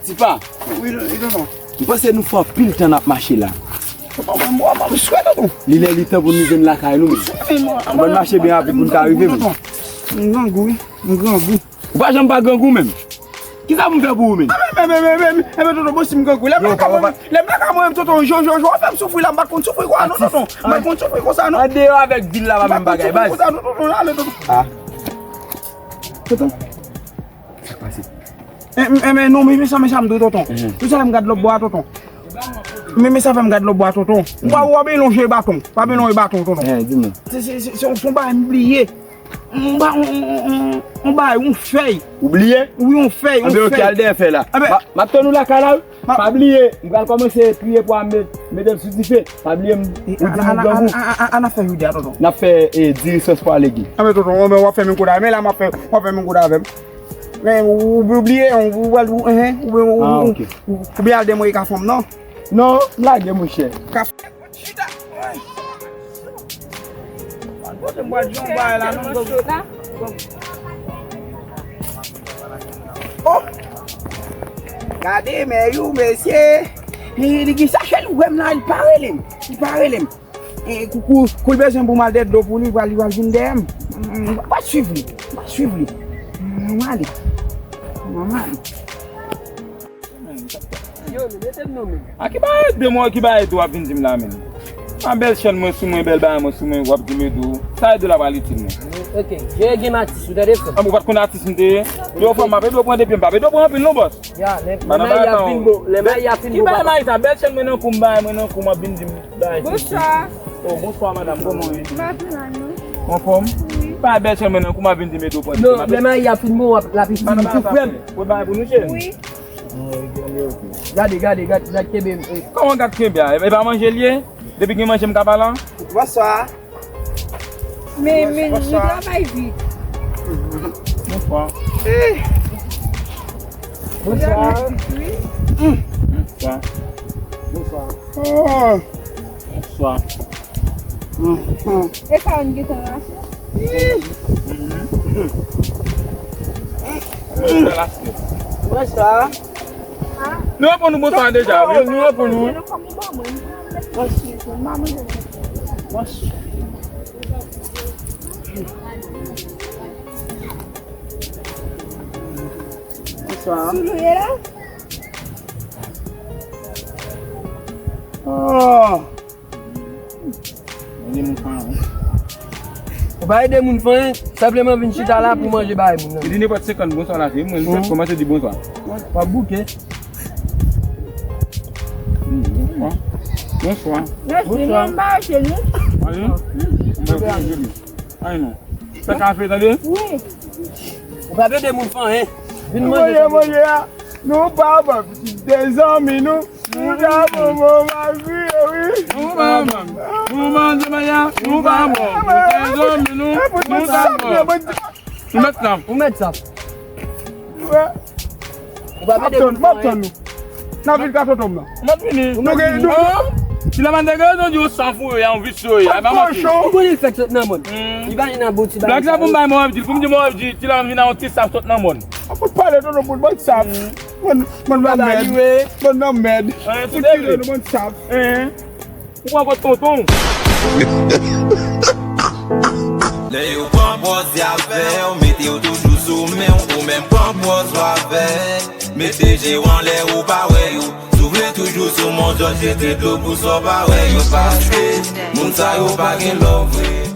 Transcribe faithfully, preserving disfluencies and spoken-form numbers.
Tipa, wi, wi, tonton. M panse nou fè anpil tan n ap mache la. Tonton, mwen, mwen, mwen swè, tonton. Li lè li tan pou nou jwenn lakay nou, men. Mwen, mwen, ann mache byen rapid pou n ka rive, men. M grangou, wi. M grangou. Ou pa janm pa grangou, menm. Kisa pou m fè pou ou, menm? Enben, enben, tonton, bon, si m grangou. Lè m lakay mwen, lè m lakay mwen, tonton, jo, jo, jo, fè m soufri la, m pa t konn soufri konsa, non, tonton. M pa t konn soufri konsa, non. Andeyò avèk vil la, pa menm bagay, baz. M pa t konn soufri konsa, non, tonton. Ah. Tonton. Sa k pase? E, e, men non, men, men sa, men sa m di w, tonton. Mhm. Tout sa fè m gad lòt bò a, tonton. Men, men sa fè m gad lòt bò a, tonton. Ou pa, ou pa bezwen lonje baton. Pa bezwen lonje baton, tonton. Eh, di m non. Se, se, se, se, se yon bagay m bliye. M ba, on, on, on, on, on bagay, on fèy. Ou bliye? Wi, on fèy, on fèy. Anben, ok, al dèyè fèy la. Anben, m ap tann ou lakay la, wi. Pa bliye, m pral kòmanse triye pwa, met, mete l sou dife. Pa bliye, m, ou di m grangou. An, an, an, an, an ap fè jodi a, tonton. N ap fè, eh, diri sòs pwa legim. Anben, tonton, anben, w ap fè menm kout avè m, men la m ap fè, w ap fè menm kout avè m. Men, ou, ou bliye, ou, ou, ou, ou, ou, ou byen al demoye kafon m, non? Non, m lage, monchè. Kafon. Chita. Mwen kote m pral jwenn yon bagay la, non, m. Oh! Gade, men yo, mesye. Li, li gen sachè, li wè m la, li pa rele m. Li pa rele m. E, kou, kou, kou l bezwen pou m al dèyè dlo pou li, li pral, li pral vin dèyè m. M, m, m pa swiv li. M pa swiv li. M, m ale. M, m ale. Yo, men, mete m non, men. A ki bagay ede mwen, ki bagay ede w ap vin di m la, men? A bèl chèn mwen sou mwen, bèl bagay mwen sou mwen, w ap di m ede w. Sa ede w la pral itil mwen. Ok, je gen atis, ou tande frè? A, ou pa t konn atis m te ye? Yo, frè, m ap ede w pran de pye, m p ap ede w pran anpil non, bòs. Ya, lè, lè mayi a fin bon, lè mayi a fin bon, papa. Ki bagay mayi sa? Bèl chèn mwen nan kou m, bagay mwen nan kou m, w ap vin di m bagay. Bonswa. Oh, bonswa, madanm, kòman w ye? M pa pi mal, non. Anfòm? Wi. Pa bèl chèn mwen nan kou m, w ap vin di m ede w pran de pye. Non, lè mayi a fin bon, w ap, l ap itil tou frè m. Ou bay pou nou, cheri? Wi. Gade, gade, gade, gade, kenbe m, eh. Kòman gad kenbe a? E pa manje l ye? Depi gen manje m ka pale an? Bonswa. Men, men, nou travay vit. Bonswa. Eh. Bonswa. Wi. Bonswa. Bonswa. Oh. Bonswa. E sa yon gentan rache? Bonswa. Nou reponn nou bonswa deja, wi. Nou reponn nou. Bonswa. Bonswa. Sou nou ye la? Oh. Ede moun fanyen. Ou pa ede moun fanyen, senpleman vin chita la pou manje bay moun nan. Li di nenpòt senkant bonswa la, se mwen, li fèk kòmanse di bonswa. W ap bouke. Bonswa. Bonswa. Mèsi, nou pa rete nou. Ay non. Fè kafe, tande? Wi. Ou pa ede moun fanyen. Vin manje. Manje, manje a. Nou pa bon, pitit de zanmi nou. Nou ta bon, bon, malgre, wi. Nou pa bon. Nou manje, manje a. Nou pa bon. Pitit de zanmi nou. Nou ta bon. Ou mèt sa. Ou mèt sa. Ou pa ede moun fanyen. N ap vin ka tonton m nan. M ap vini. Ou mèt vini. Ti lamann te gen rezon di ou san fou yo, yon visye yo ye. Ay pa manke. Ou konnen l fèk sot nan mòn. Li pa vin nan bon ti bagay. Blag sa pou m bay mò di, pou m di mò di, ti lamann vin nan yon ti saf sot nan mòn. Ou pale tonton bout, bann saf. Bann, bann nan mèd. Bann nan mèd. Ou tire nou bann saf. Ou pran kòt tonton. Lè yo pran pòz y avè w, mete yo toujou sou men w, ou menm pran pòz w avè. Mete je w anlè ou pa wè yo. Souvle toujou sou Mont Jòj, jete dlo pou sa w pa wè yo. Paske moun sa yo pa gen love vre.